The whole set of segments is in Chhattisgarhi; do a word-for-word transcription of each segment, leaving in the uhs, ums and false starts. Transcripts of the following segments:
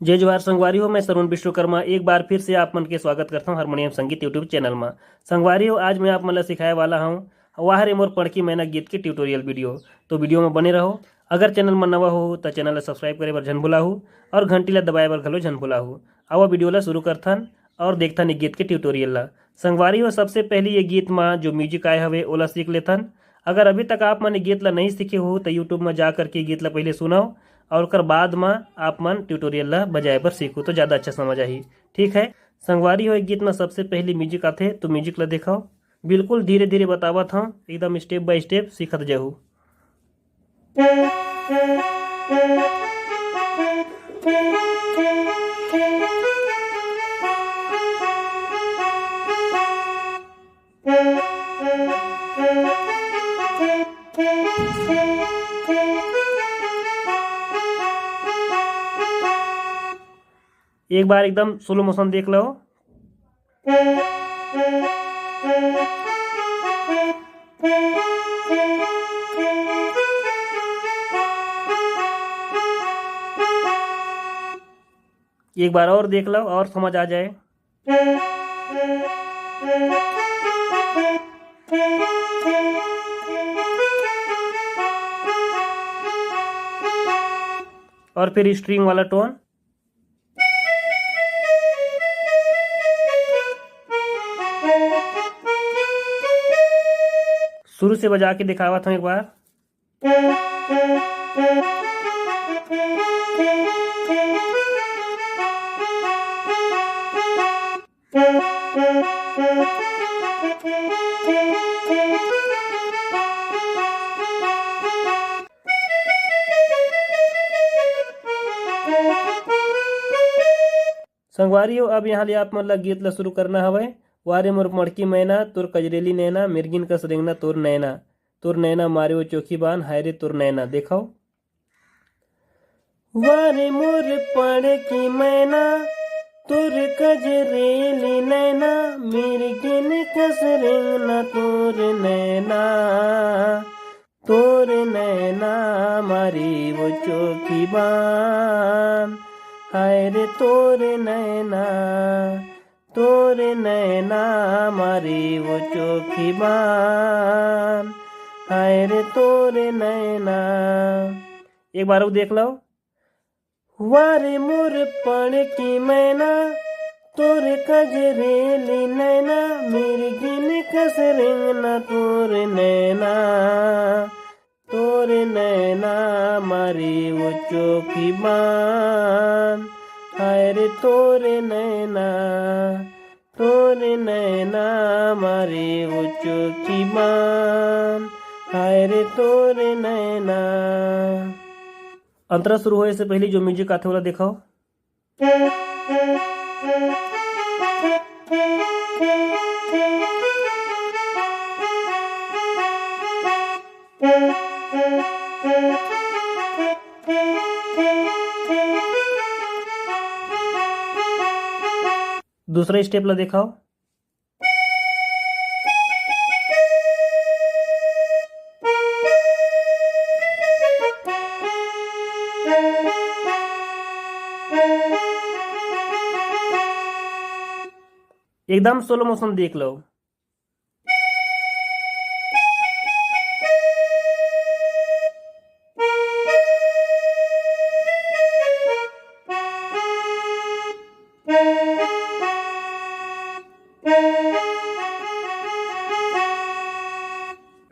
जय जोहार संगवारी हो, मैं सरुण विश्वकर्मा एक बार फिर से आप मन के स्वागत करता हूँ हारमोनियम संगीत YouTube चैनल में। संगवारी हो, आज मैं आप मन ला सिखाए वाला हूँ वाह रे मोर पड़की मैना गीत के ट्यूटोरियल वीडियो। तो वीडियो में बने रहो। अगर चैनल में नवा हो तो चैनल ला सब्सक्राइब करे बर झन भुलाहू और घंटी ला दबाए बर घलो झन भुलाहू। आवा वीडियो ला शुरू करथन और देखथन ये गीत के ट्यूटोरियल ला। संगवारी हो, सबसे पहली ये गीत में जो म्यूजिक आए हवे ओला सीख लेथन। अगर अभी तक आप मन ये गीत ला नहीं सीखे हो तो YouTube में जा करके गीत ला पहले सुनव और ओकर बाद में आप मन ट्यूटोरियल ला बजाए बर सीखो तो ज़्यादा अच्छा समझ आही। ठीक है संगवारी हो, ये गीत में सबसे पहली म्यूजिक आथे तो म्यूजिक ला देखव। बिल्कुल धीरे धीरे बतावत हूँ, एकदम स्टेप बाय स्टेप सीखत जाहू। एक बार एकदम स्लो मोशन देख लो। एक बार और देख लो और समझ आ जाए। और फिर स्ट्रिंग वाला टोन। शुरू से बजा के दिखावत हूँ एक बार। संगवारी हो, अब यहाँ ले आप मन ला गीत ला शुरू करना हवय। वारे मोर मड़की मैना, तोर कजरेली नैना, मिर्गिन कस रेंगना तोर नैना, तोर नैना मारे वो चोखी बान, हाय रे तोर नैना। देखो, वारे मोर पड़की मैना, तोर कजरेली नैना, मिर्गिन कस रेंगना तोर नैना, तोर नैना मारे वो चोखी बान, हाय रे तोर नैना, तोर नैना मारे वो चोखी बान, हाय रे तोर नैना। एक बार वो देख लो। वारे मोर पड़की मैना, तोर कजरेली नैना, मिर्गिन कस रेंगना तोर नैना, तोर नैना मारे वो चोखी बान, हाय रे तोर नैना, तोर नैना मारे वो चोखी बान, हाय रे तोर नैना। अंतरा शुरू होए से पहले जो म्यूजिक आथे, ओला देखो। दूसरा स्टेप ला देखो। एकदम स्लो मोशन देख लो।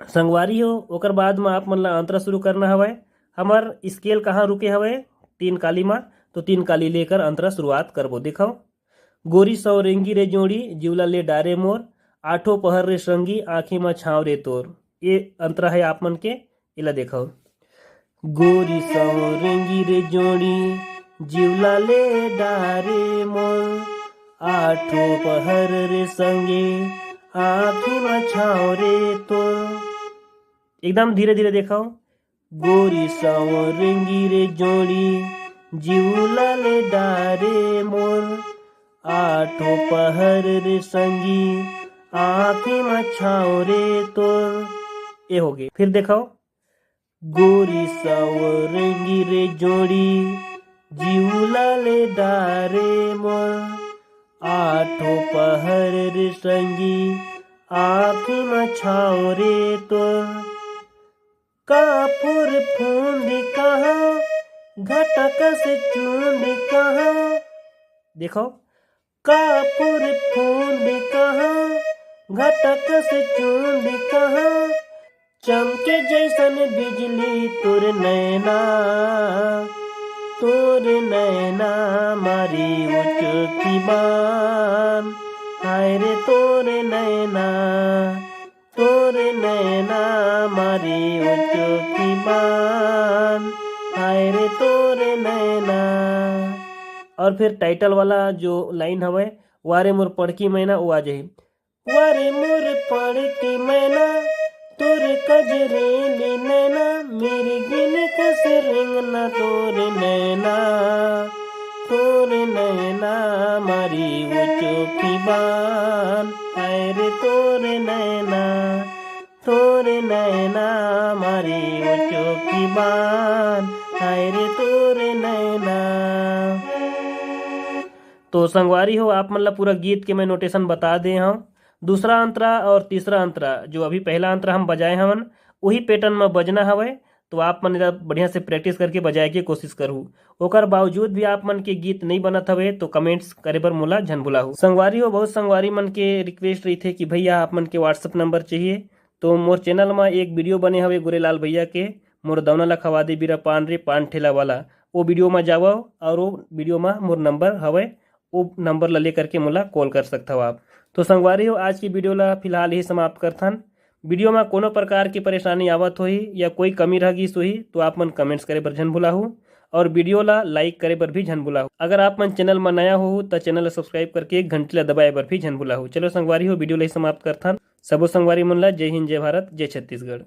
संगवारी हो, ओकर बाद म आप मन ला अंतरा शुरू करना हवय। हमर स्केल कहाँ रुके हवय? तीन काली म। तो तीन काली लेकर अंतरा शुरुआत करबो। देखो, गोरी सौ रेंगी रे जोड़ी, जिवला ले डारे मोर, आठों पहर रे संगी, आँखी म छाँव रे तोर। ये अंतरा है आप मन के, एला देखो। गोरी सौ रेंगी रे जोड़ी, जिवला ले डारे मोर, आठों पहर रे संगे, आँखी म छाँव रे तोर। एकदम धीरे धीरे देखो। गोरी सौ रेंगी रे जोड़ी, जिवला ले डारे मोर, आठों पहर रे संगी, आँखी म छाँव रे तोर। ये हो गए। फिर देखो, गोरी सौ रेंगी रे जोड़ी, जीव ला ले डारे मोर आठो पहर रे संगी, आँखी म छाँव रे तोर। का फुरफुंद कहाँ, घटक से चूंद कहाँ। देखो, का फुरफुंद कहाँ, घटक से चूंद कहाँ। चमके जैसन बिजली तोर नैना, तोर नैना मारी उचुकी बान। हाय रे तोर नैना, तोर नैना मारी उचुकी बान। हाय रे तोर नैना। और फिर टाइटल वाला जो लाइन हवय, वारे मोर पड़की मैना, वो आ जाही। वारे मोर पड़की मैना, तोर कजरेली नैना, मिर्गिन कस रेंगना तोर नैना, तोर नैना मारी उचुकी बान। हाय रे तोर नैना, तोर नैना मारी उचुकी बान। हाय रे तोर नैना। तो संगवारी हो, आप मन ला पूरा गीत के मैं नोटेशन बता दे हव। दूसरा अंतरा और तीसरा अंतरा, जो अभी पहला अंतरा हम बजाए हवन, वही पैटर्न में बजना हवय। तो आप मन एला बढ़िया से प्रैक्टिस करके बजाए के कोशिश करहू। ओकर बावजूद भी आप मन के गीत नहीं बनत हवे, तो कमेंट्स करे बर मोला झन भुलाहू। संगवारी हो, बहुत संगवारी मन के रिक्वेस्ट रहिथे कि भैया, आप मन के WhatsApp नंबर चाहिए। तो मोर चैनल म एक वीडियो बने हवे गोरेलाल भैया के, मोर दौना ला खवा दे बीरा पान रे पान ठेला वाला। वो वीडियो म जावव और वो वीडियो म मोर नंबर हवय, वो नंबर ला लेकर के मोला कॉल कर सकथव आप। तो संगवारी हो, आज की वीडियो ला फिलहाल यही समाप्त करथन। वीडियो म कोनो प्रकार की परेशानी आवत होही या कोई कमी रह गिस होही, तो आप मन कमेंट्स करे बर झन भुलाहू और वीडियो ला लाइक करे बर भी झन भुलाहू। अगर आप मन चैनल म नया होहू, त चैनल ला सब्सक्राइब करके घंटी ला दबाए बर भी झन भुलाहू। चलो संगवारी हो, वीडियो ला ही समाप्त करथन। सबो संगवारी मन ला जय हिंद, जय भारत, जय छत्तीसगढ़।